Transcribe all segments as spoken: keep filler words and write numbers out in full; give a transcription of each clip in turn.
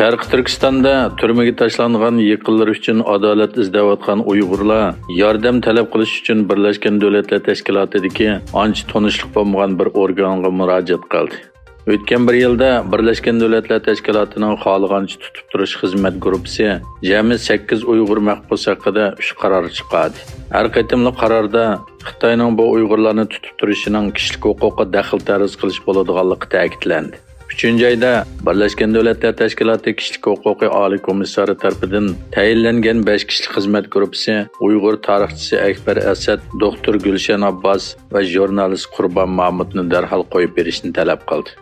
شەرقىي تۈركىستاندا تۈرمىگە تاشلانغان يېقىنلىرى ئۈچۈن ئادالەت ئىزدەۋاتقان ئۇيغۇرلار ياردەم تەلەپ قىلىش ئۈچۈن بىرلەشكەن دۆلەتلەر تەشكىلاتىدىكى ئانچە تونۇشلۇق بولمىغان بىر ئورگانغا مۇراجىئەت قىلدى. ئۆتكەن بىر يىلدا بىرلەشكەن دۆلەتلەر تەشكىلاتىنىڭ خالىغانچە تۇتۇپ تۇرۇش خىزمەت گۇرۇپپىسى جەمئىي سەككىز ئۇيغۇر مەھبۇس ھەققىدە ئۈچ قارار چىقاردى. ھەر قېتىملىق قاراردا خىتاينىڭ بۇ ئۇيغۇرلارنى تۇتۇپ تۇرۇشىنىڭ كىشىلىك ھوقۇققا دەخلى تەرۇز قىلىش بولىدىغانلىقى تەكىتلەندى. ئۈچىنچى ئايدا بىرلەشكەن دۆلەتلەر تەشكىلاتى كىشىلىك ھوقۇقى ئالىي كومىسسارى تەرىپىدىن تەيىنلەنگەن بەش كىشىلىك خىزمەت گۇرۇپپىسى ئۇيغۇر تارىخچىسى ئەكبەر ئەسەت، دوختۇر گۈلشەن ئابباس ۋە ژۇرنالىست قۇربان مامۇتنى دەرھال قويۇپ بېرىشنى تەلەپ قىلدى.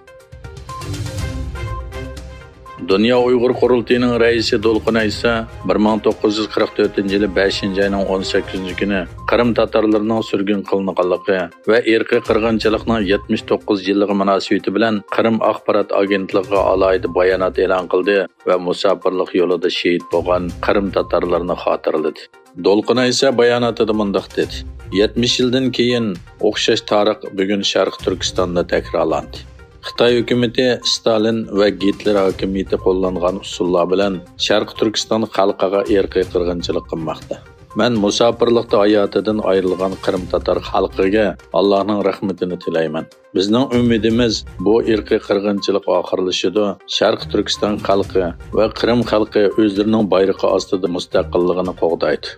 دۇنيا ئۇيغۇر قۇرۇلتىيىنىڭ رەئىسى دولقۇن ئەيسا بىر مىڭ توققۇز يۈز قىرىق تۆتىنچى يىلى بەشىنچى ئاينىڭ ئون سەككىزىنچى كۈنى قىرىم تاتارلىرىنىڭ سۈرگۈن قىلىنغانلىقى ۋە ئىرقىي قىرغىنچىلىقنىڭ يەتمىش توققۇز يىللىقى مۇناسىۋىتى بىلەن قىرىم ئاخبارات ئاگېنتلىقىغا ئالاھىدە بايانات ئېلان قىلدى ۋە مۇساپىرلىق يولىدا شېھىت بولغان قىرىم تاتارلىرىنى خاتىرىلىدى. دولقۇن ئەيسا باياناتىدا مۇنداق دېدى: يەتمىش يىلدىن كېيىن ئوخشاش تارىخ بۈگۈن شەرقىي تۈركىستاندا تەكرارلاندى. خىتاي ھۆكۈمىتى ستالىن ۋە گىتلېر ھاكىمىيىتى قوللانغان ئۇسۇللار بىلەن شەرقىي تۈركىستان خەلقىگە ئىرقىي قىرغىنچىلىق قىلماقتا. مەن مۇساپىرلىقتا ھاياتىدىن ئايرىلغان قىرىم تاتار خەلقىگە ئاللاھنىڭ رەھمىتىنى تىلەيمەن. بىزنىڭ ئۈمىدىمىز، بۇ ئىرقىي قىرغىنچىلىق ئاخىرلىشىدۇ، شەرقىي تۈركىستان خەلقى ۋە قىرىم خەلقى ئۆزلىرىنىڭ بايرىقى ئاستىدا مۇستەقىللىقىنى قوغدايدۇ.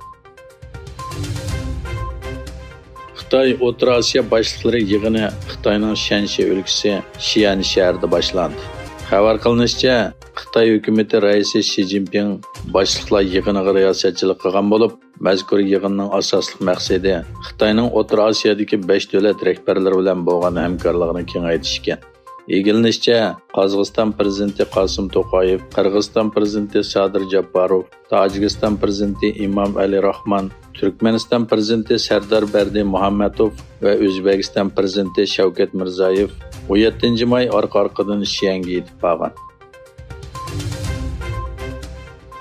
خىتاي ئوتتۇرا ئاسىيا باشلىقلىرى يىغىنى خىتاينىڭ شەنشى ئۆلكىسى شيەن شەھىرىدە باشلاندى. خەۋەر قىلىنىشىچە، خىتاي ھۆكۈمىتى رەئىسى شى جىنپىڭ باشلىقلار يىغىنىغا رىياسەتچىلىك قىلغان بولۇپ، مەزكۇر يىغىننىڭ ئاساسلىق مەقسىتى خىتاينىڭ ئوتتۇرا ئاسىيادىكى بەش دۆلەت رەھبەرلىرى بىلەن بولغان ھەمكارلىقىنى كېڭەيتىش ئىكەن. ئىگىلىنىشىچە، قازاقىستان پىرېزىدېنتى قاسىم توقايېۋ، قىرغىزىستان پىرېزىدېنتى سادىر جاپاروف، تاجىكىستان پىرېزىدېنتى ئىمام ئەلى راخمان، تۈركمەنىستان پىرېزىدېنتى سەردار بەردى مۇھەممەتوف ۋە ئۆزبېكىستان پىرېزىدېنتى شەۋكەت مىرزىيېۋ ئون يەتتىنچى ماي ئارقا-ئارقىدىن شيەنگە يېتىپ بارغان.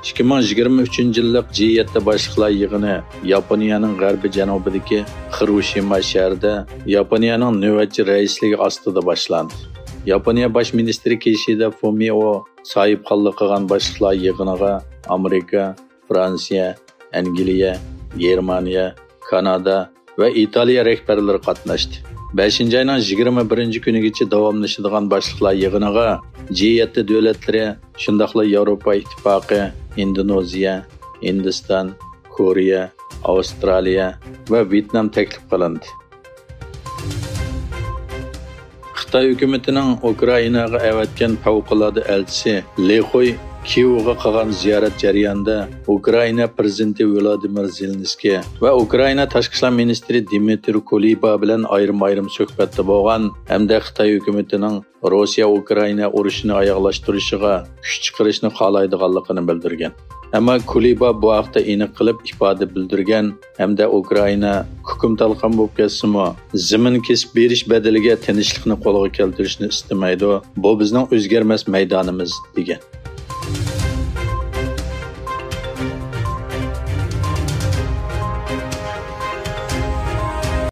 ئىككى مىڭ يىگىرمە ئۈچىنچى يىللىق جى يەتتە باشلىقلار يىغىنى ياپونىيەنىڭ غەربىي جەنۇبىدىكى خىروشىما شەھىرىدە ياپونىيەنىڭ نۆۋەتچى رەئىسلىكى ئاستىدا باشلاندى. ياپونىيە باش مىنىستىرى كىشىدا فۇمىئو ساھىبخانلىق قىلغان باشلىقلار يىغىنىغا ئامېرىكا، فرانسىيە، ئەنگلىيە، گېرمانىيە، كانادا ۋە ئىتالىيە رەھبەرلىرى قاتناشتى. بەشىنچى ئاينىڭ يىگىرمە بىرىنچى كۈنىگىچە داۋاملىشىدىغان باشلىقلار يىغىنىغا جى يەتتە دۆلەتلىرى، شۇنداقلا ياۋروپا ئىتتىپاقى، ئىندونېزىيە، ھىندىستان، كورېيە، ئاۋسترالىيە ۋە ۋيېتنام تەكلىپ قىلىندى. خىتاي ھۆكۈمىتىنىڭ ئۇكرائىناغا ئەۋەتكەن پەۋقۇلئاددە ئەلچىسى لى خۇي كىيېۋغا قىلغان زىيارەت جەريانىدا ئۇكرائىنا پىرېزىدېنتى ۋلادىمىر زېلېنسكىي ۋە ئۇكرائىنا تاشقى ئىشلار مىنىستىرى دىمىترو كۇلېبا بىلەن ئايرىم-ئايرىم سۆھبەتتە بولغان ھەمدە خىتاي ھۆكۈمىتىنىڭ روسىيە-ئۇكرائىنا ئۇرۇشىنى ئاياغلاشتۇرۇشىغا كۈچ چىقىرىشنى خالايدىغانلىقىنى بىلدۈرگەن. ئەمما كۇلېبا بۇ ھەقتە ئېنىق قىلىپ ئىپادە بىلدۈرگەن ھەمدە ئۇكرائىنا كۇكۇم تالقان بولۇپ كەتسىمۇ، زېمىن كېسىپ بېرىش بەدىلىگە تىنچلىقنى قولغا كەلتۈرۈشنى ئىستىمەيدۇ، بۇ بىزنىڭ ئۆزگەرمەس مەيدانىمىز، دېگەن.